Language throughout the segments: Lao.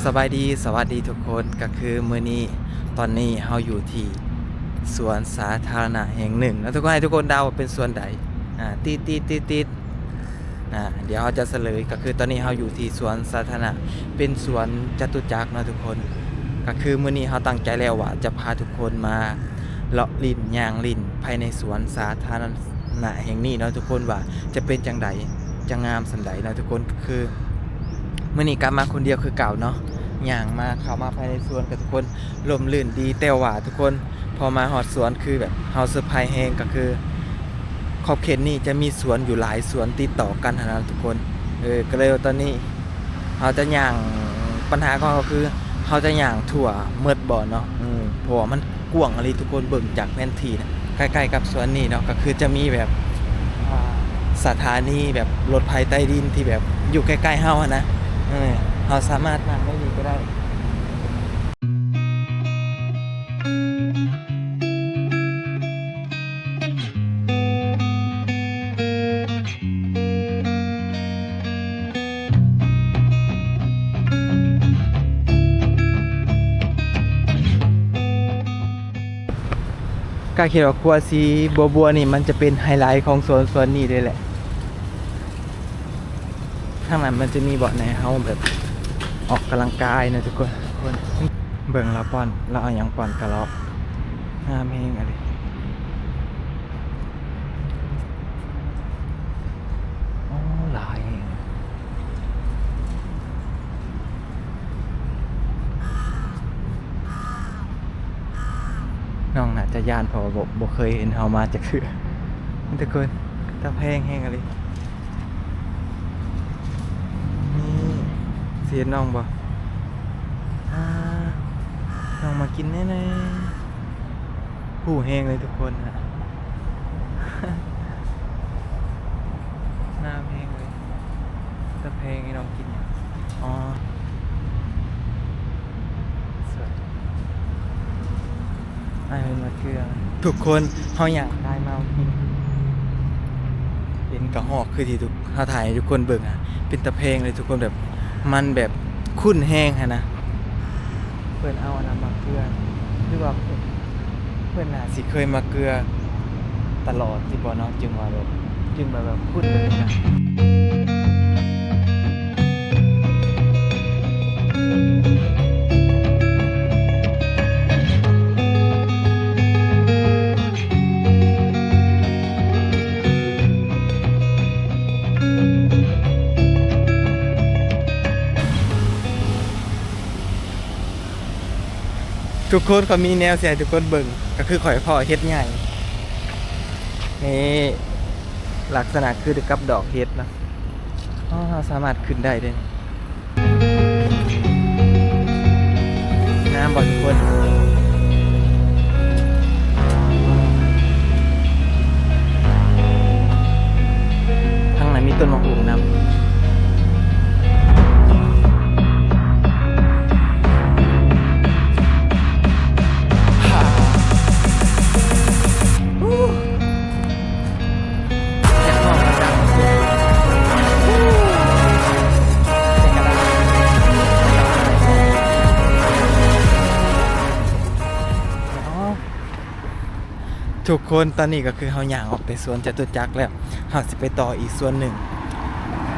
ສະບາຍດີ ສະຫວັດດີທຸກຄົນ ກໍຄືມື້ນີ້ ຕອນນີ້ເຮົາຢູ່ທີ່ສວນສາທາລະນະແຫ່ງໜຶ່ງເນາະ ທຸກຄົນ ໃຫ້ທຸກຄົນເດົາວ່າເປັນສວນໃດ ອາ ຕິດໆໆໆ ອາ ດຽວເຮົາຈະສະເຫຼີຍ ກໍຄືຕອນນີ້ເຮົາຢູ່ທີ່ສວນສາທາລະນະ ເປັນສວນຈະຕຸຈັກເນາະທຸກຄົນ ກໍຄືມື້ນີ້ເຮົາຕັ້ງໃຈແລ້ວວ່າຈະພາທຸກຄົນມາເລາະຫຼິ້ນ ຍ່າງຫຼິ້ນ ພາຍໃນສວນສາທາລະນະແຫ່ງນີ້ເນາະທຸກຄົນ ວ່າຈະເປັນຈັ່ງໃດ ຈະງາມສ່ຳໃດເນາະທຸກຄົນ ຄື ມື້ນີ້ກັບມາຄົນດຽວຄືເກົ່າເນາະ ຍ່າງມາ ເຂົ້າມາພາຍໃນສວນກໍທຸກຄົນ ຮົ່ມລື່ນດີ ແຕ່ວ່າທຸກຄົນ ພໍມາຮອດສວນຄືແບບເຮົາເຊີໄພແຮງ ກໍຄືຂອບເຂດນີ້ຈະມີສວນຢູ່ຫຼາຍສວນຕິດຕໍ່ກັນຫັ້ນນະທຸກຄົນ ເອີ ກໍເລີຍວ່າຕອນນີ້ເຮົາຈະຍ່າງ ບັນຫາຂອງເຮົາກໍຄືເຮົາຈະຍ່າງທົ່ວໝົດບໍ່ເນາະ ເອີ ເພາະວ່າມັນ ກວ້າງອີ່ຫຼີທຸກຄົນ ເບິ່ງຈາກແຜນທີ່ນະ ໃກ້ໆກັບສວນນີ້ເນາະ ກໍຄືຈະມີແບບ ອາ ສະຖານີແບບລົດໄຟໃຕ້ດິນທີ່ແບບຢູ່ໃກ້ໆເຮົາຫັ້ນນະ ເອີ ເຮົາສາມາດນັ່ງໄດ້ນີ້ກໍໄດ້. ກະຄິດວ່າຂົວສີບົວໆນີ້ ມັນຈະເປັນໄຮໄລຂອງສວນ ສວນນີ້ເລີຍແຫຼະ. ທາງນັ້ນມັນຈະມີບ່ອນໃຫ້ເຮົາແບບອອກກຳລັງກາຍນະທຸກຄົນ. ເບິ່ງລາວປ້ອນ ລາວເອົາຫຍັງປ້ອນກະລອກ ງາມແຮງອີ່ຫຼີ. ໂອ້ ຫຼາຍແຮງ. ນ້ອງໜ້າຈະຢ້ານ ເພາະວ່າບໍ່ ບໍ່ເຄີຍເຫັນເຮົາມາຈັກເທື່ອ. ທຸກຄົນ ຕາແພງແຮງອີ່ຫຼີ. ນີ້ ຊິເຫັນນ້ອງບໍ່? ອາ ນ້ອງມາກິນແນ່ໆ. ຫິວແຮງເລີຍທຸກຄົນ ໜາວແຮງເລີຍ. ຕາແພງໃຫ້ນ້ອງກິນຫຍັງ? ອໍ ສວຍ ອ້າຍເພິ່ນມາເກືອ. ທຸກຄົນ ເຮົາຍ່າງກາຍມາເມື່ອກີ້ ເຫັນກະຮອກຄືທີ່ທຸກ ເຮົາຖ່າຍໃຫ້ທຸກຄົນເບິ່ງ ເປັນຕາແພງເລີຍທຸກຄົນ ແບບ ມັນແບບຂຸ້ນແຮງຫັ້ນນະ. ເພິ່ນເອົາອັນນັ້ນມາເກືອ ຫຼືວ່າເພິ່ນ ເພິ່ນໜ້າຊິເຄີຍມາເກືອຕະຫຼອດຊິບໍ່ເນາະ ຈຶ່ງວ່າແບບ ຈຶ່ງວ່າແບບຂຸ້ນແບບນີ້ນະ. ທຸກຄົນ ຂ້ອຍມີແນວຊິໃຫ້ທຸກຄົນເບິ່ງ ກໍຄືຂ້ອຍພໍ້ເຫັດໃຫຍ່ ນີ້ ລັກສະນະຄືກັບດອກເຫັດເນາະ. ອໍ ເຮົາສາມາດຂຶ້ນໄດ້ເດ້. ງາມບໍ່ທຸກຄົນ? ທາງໃນມີຕົ້ນໝາກຫຸ່ງນຳ. ທຸກຄົນ ຕອນນີ້ກໍຄືເຮົາຍ່າງອອກແຕ່ສວນຈະຕຸຈັກແລ້ວ ເຮົາຊິໄປຕໍ່ອີກສວນໜຶ່ງ.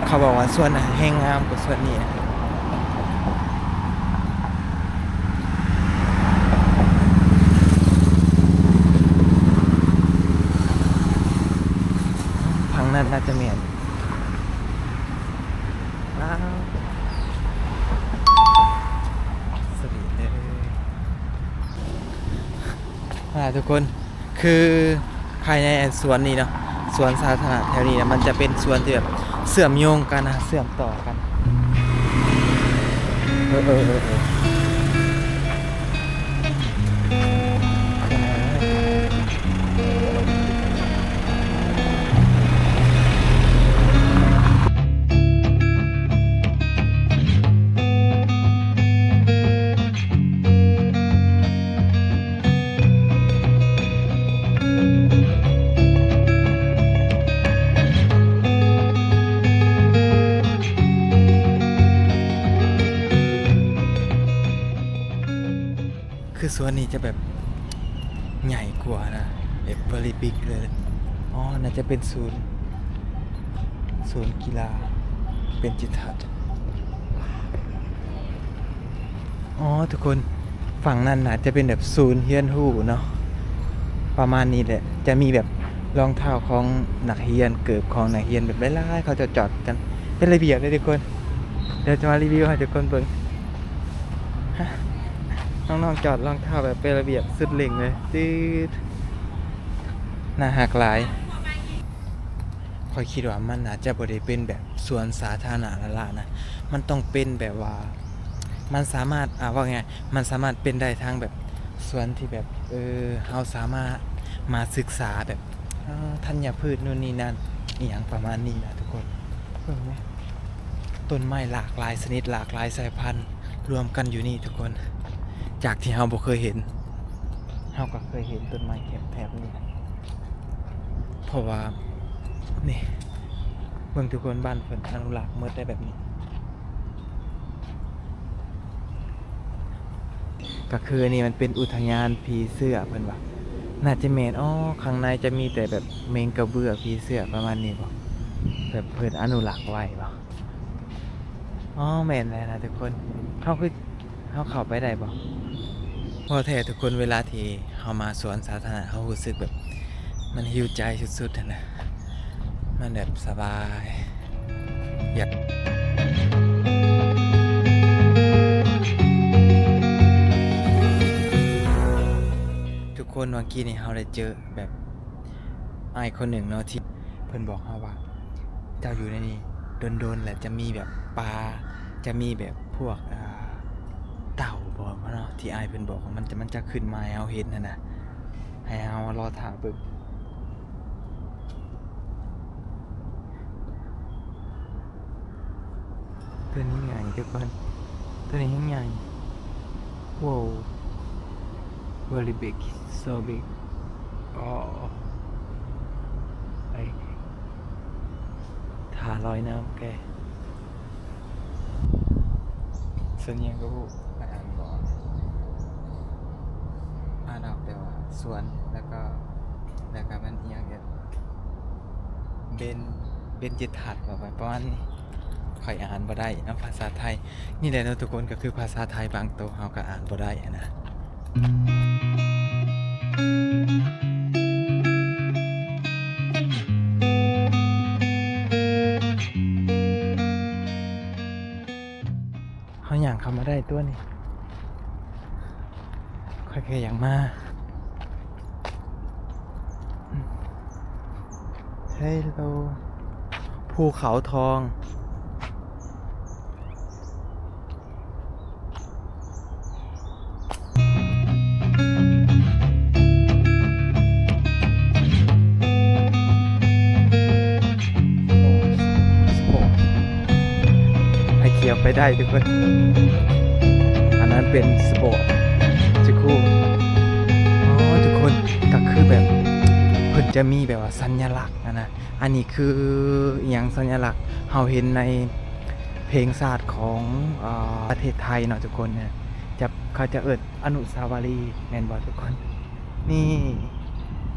ເຂົາບອກວ່າສວນນັ້ນແຮ່ງງາມກວ່າສວນນີ້ນະ. ທາງນັ້ນໜ້າຈະແມ່ນ. ວ້າວ ສະຫວີດເລີຍ. ອ່າ ທຸກຄົນ ຄືພາຍໃນອັນສວນນີ້ເນາະ ສວນສາທາລະນະແຖວນີ້ນະ ມັນຈະເປັນສວນທີ່ແບບເຊື່ອມໂຍງກັນນະ ເຊື່ອມຕໍ່ກັນ. ເອີ ເອີ ເອີ ເອີ. ສ່ວນນີ້ຈະແບບໃຫຍ່ກວ່ານະ ແບບ very big ເລີຍ. ອໍ ໜ້າຈະເປັນສູນ ສູນກິລາເບນຈະທັດ. ອໍ ທຸກຄົນ ຝັ່ງນັ້ນໜ້າຈະເປັນແບບສູນຮຽນຮູ້ເນາະ ປະມານນີ້ແຫຼະ. ຈະມີແບບລອງເທົ້າຂອງນັກຮຽນ ເກີບຂອງນັກຮຽນແບບຫຼາຍໆ ເຂົາຈະຈອດກັນເປັນລະບຽບເລີຍທຸກຄົນ. ດຽວຈະມາຣີວິວໃຫ້ທຸກຄົນເບິ່ງ. ນ້ອງໆ ຈອດລອງເທົ້າແບບເປັນລະບຽບສຸດເລັ່ງເລີຍ. ຈືດ ໜ້າຮັກຫຼາຍ. ຂ້ອຍຄິດວ່າມັນອາດຈະບໍ່ໄດ້ເປັນແບບສວນສາທາລະນະລະລະນະ. ມັນຕ້ອງເປັນແບບວ່າ ມັນສາມາດ ອາ ເວົ້າງ່າຍໆ ມັນສາມາດເປັນໄດ້ທັງແບບສວນທີ່ແບບ ເອີ ເຮົາສາມາດມາສຶກສາແບບ ອາ ທັນຍະພືດນູ່ນນີ້ນັ້ນ ອີ່ຫຍັງປະມານນີ້ນະທຸກຄົນ. ເບິ່ງແມະ ຕົ້ນໄມ້ຫຼາກຫຼາຍຊະນິດ ຫຼາກຫຼາຍສາຍພັນ ລວມກັນຢູ່ນີ້ທຸກຄົນ. ຈາກທີ່ເຮົາບໍ່ເຄີຍເຫັນ ເຮົາກໍເຄີຍເຫັນຕົ້ນໄມ້ແຖບໆນີ້ ເພາະວ່າ ນີ້ ເບິ່ງທຸກຄົນ ບ້ານເພິ່ນອະນຸລັກໝົດໄດ໋ແບບນີ້. ກໍຄືອັນນີ້ມັນເປັນອຸທະຍານຜີເສືອເພິ່ນວ່າ ໜ້າຈະແມ່ນ. ອໍ ຂ້າງໃນຈະມີແຕ່ແບບເມັງກະເບື້ອຜີເສືອປະມານນີ້ບໍ ແບບເພິ່ນອະນຸລັກໄວ້ບໍ? ອໍ ແມ່ນແລ້ວນະທຸກຄົນ. ເຮົາຄື ເຮົາເຂົ້າໄປໄດ້ບໍ່? ເວົ້າແທ້ທຸກຄົນ ເວລາທີ່ເຮົາມາສວນສາທາລະນະ ເຮົາຮູ້ສຶກແບບມັນຫິວໃຈສຸດໆຫັ້ນນະ ມັນແບບສະບາຍ. ຢາກ ທຸກຄົນ ຫວ່າງກີ້ນີ້ເຮົາໄດ້ເຈີແບບອ້າຍຄົນໜຶ່ງເນາະ ທີ່ເພິ່ນບອກເຮົາວ່າ ເຈົ້າຢູ່ໃນນີ້ດົນໆ ແລ້ວຈະມີແບບປາ ຈະມີແບບພວກ ອ່າ ເຕົ່າບໍເນາະ ທີ່ອ້າຍເພິ່ນບອກ ມັນຈະ ມັນຈະຂຶ້ນມາໃຫ້ເຮົາເຫັນຫັ້ນນະ ໃຫ້ເຮົາລໍຖ້າເບິ່ງ. ຕົວນີ້ໃຫຍ່ທຸກຄົນ ຕົວນີ້ແຮງໃຫຍ່. Wow, very big, so big. ອໍ ໄອ້ ທ່າລອຍນ້ຳແກ ສ່ວນຫຍັງກໍບໍ່ ຂ້ອຍອ່ານບໍ່ອອກ ອ່ານອອກແຕ່ວ່າສວນ ແລ້ວກໍ ແລ້ວກໍມັນອີ່ຫຍັງເອີ ເບນ ເບນຈະທັດ ປະມານນີ້. ຂ້ອຍອ່ານບໍ່ໄດ້ນຳພາສາໄທ ນີ້ແຫຼະເນາະທຸກຄົນ ກໍຄືພາສາໄທບາງໂຕເຮົາກໍອ່ານບໍ່ໄດ້ຫັ້ນນະ. ເຮົາຍ່າງເຂົ້າມາໄດ້ຕົວະນີ້ ຂ້ອຍກໍຢາກມາ. Hello ພູເຂົາທອງ. ໄຟຂຽວໄປໄດ້ທຸກຄົນ ອັນນັ້ນເປັນສະປອດສະຄູລ. ອໍ ທຸກຄົນ ກໍຄືແບບເພິ່ນຈະມີແບບວ່າສັນຍະລັກຫັ້ນນະ ອັນນີ້ຄືອີ່ຫຍັງ ສັນຍະລັກ ເຮົາເຫັນໃນເພງຊາດຂອງ ເອີ ປະເທດໄທເນາະທຸກຄົນ ຈະ ເຂົາຈະເອີ້ນອະນຸສາວະລີ ແມ່ນບໍ່ທຸກຄົນ? ນີ້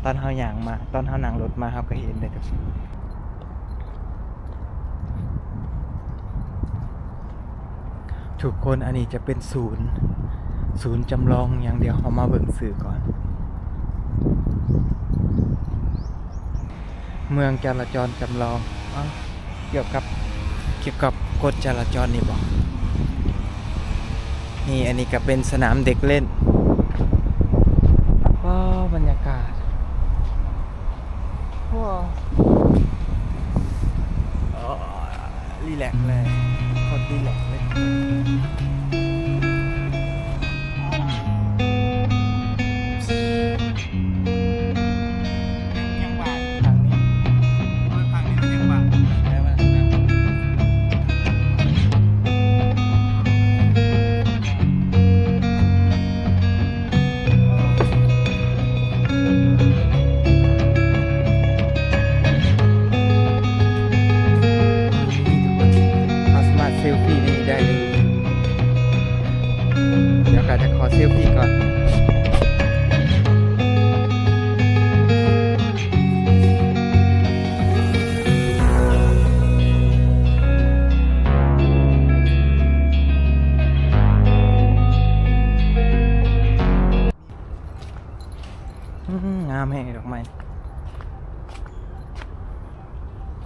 ຕອນເຮົາຍ່າງມາ ຕອນເຮົານັ່ງລົດມາ ເຮົາກໍເຫັນເດ້ທຸກຄົນ. ທຸກຄົນ ອັນນີ້ຈະເປັນສູນ ສູນຈຳລອງຢ່າງດຽວ. ເຮົາມາເບິ່ງຊື່ກ່ອນ ເມືອງຈະລາຈອນຈຳລອງ. ເອົ້າ ກ່ຽວກັບ ກ່ຽວກັບກົດຈະລາຈອນນີ້ບໍ? ນີ້ ອັນນີ້ກໍເປັນສະໜາມເດັກຫຼິ້ນ. ວ້າວ ບັນຍາກາດ ວ້າວ ເອີ ຣີແລັກເລີຍ ໂຄດຣີແລັກເລີຍ. ຍັງວ່າຢູ່ທາງນີ້ ເອີ ທາງນີ້ມັນຍັງວ່າງ ແຕ່ວ່າທາງນັ້ນ ເຮົາສາມາດເຊລຟີໃນນີ້ໄດ້ເລີຍ.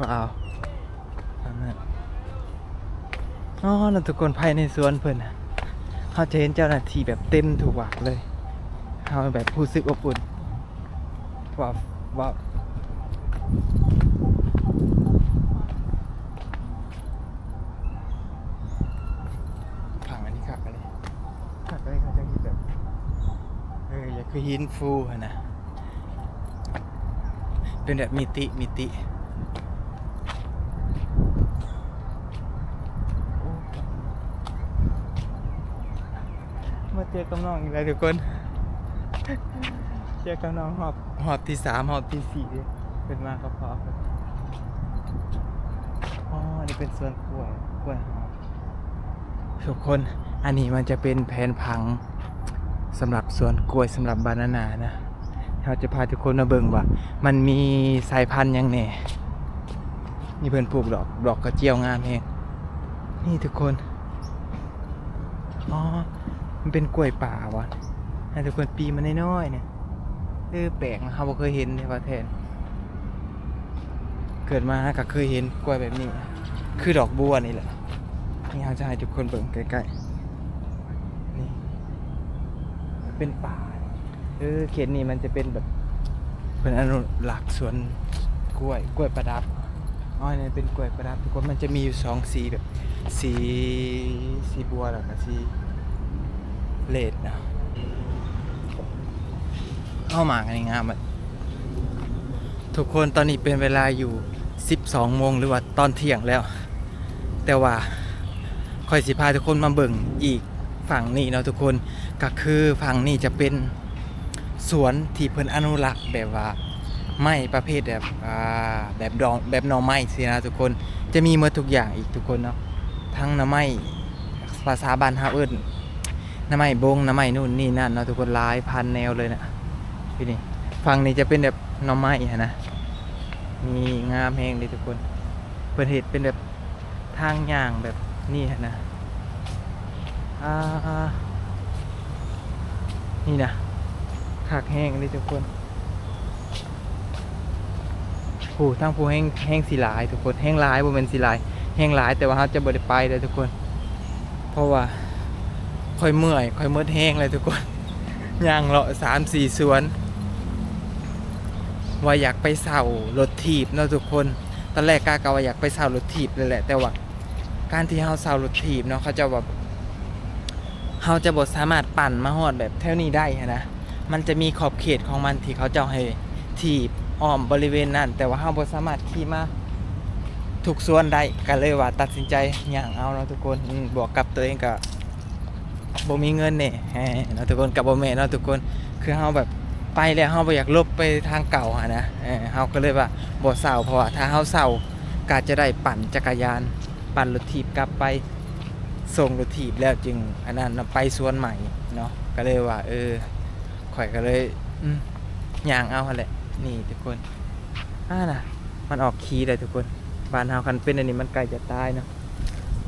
ວ້າວ ອໍ ເນາະທຸກຄົນ ພາຍໃນສວນເພິ່ນ ເຮົາຈະເຫັນເຈົ້າໜ້າທີ່ແບບເຕັມທຸກວັກເລີຍ ເຮົາແບບຮູ້ສຶກອົບອຸ່ນ ວ້າວ ວ້າວ ຜັງອັນນີ້ຄັກ ອັນນີ້ຄັກ ອັນນີ້ເຂົາຈະເຮັດແບບ ເອີ ຢ່າຄືຫີນຟູຫັ້ນນະ ເປັນແບບມິຕິ ມິຕິ ໂອ້ ມາເຈີກັບນ້ອງອີກແລ້ວທຸກຄົນ ເຈີກັບນ້ອງຮອບ ຮອບທີສາມ ຮອບທີສີ່ ເພິ່ນມາກັບພໍ່ເພິ່ນ ອໍ ນີ້ເປັນສວນກ້ວຍ ກ້ວຍຫອມ ທຸກຄົນ ອັນນີ້ມັນຈະເປັນແຜນຜັງສຳລັບສວນກ້ວຍ ສຳລັບບານານານະ ເຮົາຈະພາທຸກຄົນມາເບິ່ງວ່າມັນມີສາຍພັນຫຍັງແດ່ ນີ້ເພິ່ນປູກດອກ ດອກກະຈຽວງາມແຮງ ນີ້ທຸກຄົນ ອໍ ມັນເປັນກ້ວຍປ່າຫວາ ໃຫ້ທຸກຄົນປີມັນນ້ອຍໆ ນີ້ ເອີ ແປກ ເຮົາບໍ່ເຄີຍເຫັນເດ້ວ່າແທ້ ເກີດມາເຮົາກໍເຄີຍເຫັນກ້ວຍແບບນີ້ ຄືດອກບົວນີ້ແຫຼະ ນີ້ເຮົາຈະໃຫ້ທຸກຄົນເບິ່ງໃກ້ໆ ນີ້ ເປັນປ່າ ເອີ ເຂດນີ້ມັນຈະເປັນແບບ ເພິ່ນອະນຸລັກສວນກ້ວຍ ກ້ວຍປະດັບ ອໍ ອັນນີ້ເປັນກ້ວຍປະດັບ ທຸກຄົນ ມັນຈະມີຢູ່ສອງສີແບບ ສີ ສີບົວ ແລ້ວກໍສີເລດນະ ເອົາ ໝາກອັນນີ້ງາມ ທຸກຄົນ ຕອນນີ້ເປັນເວລາຢູ່ສິບສອງໂມງ ຫຼືວ່າຕອນທ່ຽງແລ້ວ ແຕ່ວ່າຂ້ອຍຊິພາທຸກຄົນມາເບິ່ງອີກຝັ່ງນີ້ເນາະທຸກຄົນ ກໍຄືຝັ່ງນີ້ຈະເປັນສວນທີ່ເພິ່ນອະນຸລັກແບບວ່າໄມ້ປະເພດແບບ ອ່າ ແບບດອງ ແບບໜໍ່ໄມ້ຊີ້ນະທຸກຄົນ ຈະມີໝົດທຸກຢ່າງອີກທຸກຄົນເນາະ ທັງໜໍ່ໄມ້ ພາສາບ້ານເຮົາເອີ້ນໜໍ່ໄມ້ບົງ ໜໍ່ໄມ້ນູ້ນນີ້ນັ້ນເນາະທຸກຄົນ ຫຼາຍພັນແນວເລີຍນະ ຢູ່ນີ້ ຝັ່ງນີ້ຈະເປັນແບບໜໍ່ໄມ້ຫັ້ນນະ ນີ້ງາມແຮງເດ້ທຸກຄົນ ເພິ່ນເຮັດເປັນແບບທາງຍ່າງແບບນີ້ຫັ້ນນະ ອ່າ ນີ້ນະ ຄັກແຮງເດ້ທຸກຄົນ ໂອ້ ທາງຜູ້ແຮງ ແຮງຊິຫຼາຍທຸກຄົນ ແຮງຫຼາຍ ບໍ່ແມ່ນຊິຫຼາຍ ແຮງຫຼາຍ ແຕ່ວ່າເຮົາຈະບໍ່ໄດ້ໄປເດ້ທຸກຄົນ ເພາະວ່າຂ້ອຍເມື່ອຍ ຂ້ອຍໝົດແຮງແລ້ວທຸກຄົນ ຍ່າງເລາະສາມສີ່ສວນ ວ່າຢາກໄປເຊົ່າລົດຖີບເນາະທຸກຄົນ ຕອນແລກກະ ກະວ່າຢາກໄປເຊົ່າລົດຖີບເລີຍແຫຼະ ແຕ່ວ່າການທີ່ເຮົາເຊົ່າລົດຖີບເນາະ ເຂົາເຈົ້າວ່າ ເຮົາຈະບໍ່ສາມາດປັ່ນມາຮອດແບບແຖວນີ້ໄດ້ຫັ້ນນະ ມັນຈະມີຂອບເຂດຂອງມັນທີ່ເຂົາເຈົ້າໃຫ້ຖີບອ້ອມບໍລິເວນນັ້ນ ແຕ່ວ່າເຮົາບໍ່ສາມາດຂີ່ມາທຸກສວນໄດ້ ກໍເລີຍວ່າຕັດສິນໃຈຍ່າງເອົາເນາະທຸກຄົນ ອືມ ບວກກັບຕົວເອງກໍບໍ່ມີເງິນແດ່ເນາະທຸກຄົນ ກໍບໍ່ແມ່ນເນາະທຸກຄົນ ຄືເຮົາແບບໄປແລ້ວເຮົາບໍ່ຢາກຫຼົບໄປທາງເກົ່າຫັ້ນນະ ເອີ ເຮົາກໍເລີຍວ່າບໍ່ເຊົ່າ ເພາະວ່າຖ້າເຮົາເຊົ່າກໍຈະໄດ້ປັ່ນຈັກກະຍານ ປັ່ນລົດຖີບກັບໄປ ສົ່ງລົດຖີບແລ້ວຈຶ່ງອັນນັ້ນນຳໄປສວນໃໝ່ເນາະ ກໍເລີຍວ່າ ເອີ ຂ້ອຍກໍເລີຍ ອືມ ຍ່າງເອົາຫັ້ນແຫຼະ ນີ້ທຸກຄົນ ອ່ານະ ມັນອອກຄີແລ້ວທຸກຄົນ ບ້ານເຮົາຄັນເປັນອັນນີ້ມັນໃກ້ຈະຕາຍເນາະ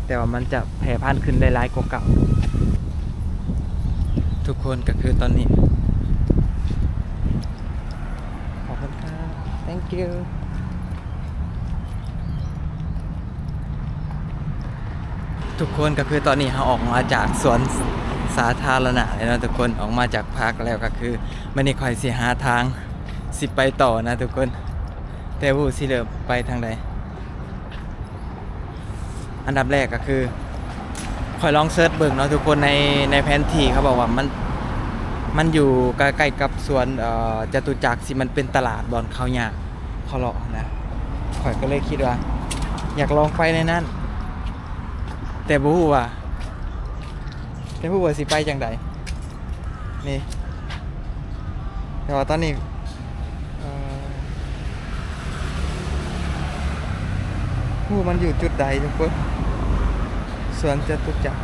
ແຕ່ວ່າມັນຈະແຜ່ພັນຂຶ້ນໄດ້ຫຼາຍກວ່າເກົ່າ ທຸກຄົນ ກໍຄືຕອນນີ້ ຂອບຄຸນຄັບ thank you ທຸກຄົນ ກໍຄືຕອນນີ້ເຮົາອອກມາຈາກສວນສາທາລະນະແລ້ວເນາະທຸກຄົນ ອອກມາຈາກພາກແລ້ວ ກໍຄືມື້ນີ້ຂ້ອຍຊິຫາທາງຊິໄປຕໍ່ນະທຸກຄົນ ແຕ່ບໍ່ຮູ້ຊິເລີ່ມໄປທາງໃດ. ອັນດັບແລກກໍຄື ຂ້ອຍລອງເສີດເບິ່ງເນາະທຸກຄົນ ໃນ ໃນແຜນທີ່ ເຂົາບອກວ່າມັນ ມັນຢູ່ໃກ້ໆກັບສວນ ເອີ ຈະຕຸຈັກ ທີ່ມັນເປັນຕະຫຼາດບ່ອນເຂົາຍ່າງເຂົາເລາະຫັ້ນນະ ຂ້ອຍກໍເລີຍຄິດວ່າຢາກລອງໄປໃນນັ້ນ ແຕ່ບໍ່ຮູ້ວ່າ ແຕ່ບໍ່ຮູ້ວ່າຊິໄປຈັ່ງໃດ ນີ້ ແຕ່ວ່າຕອນນີ້ ເອີ ບໍ່ຮູ້ມັນຢູ່ຈຸດໃດທຸກຄົນ ສວນຈະຕຸຈັກ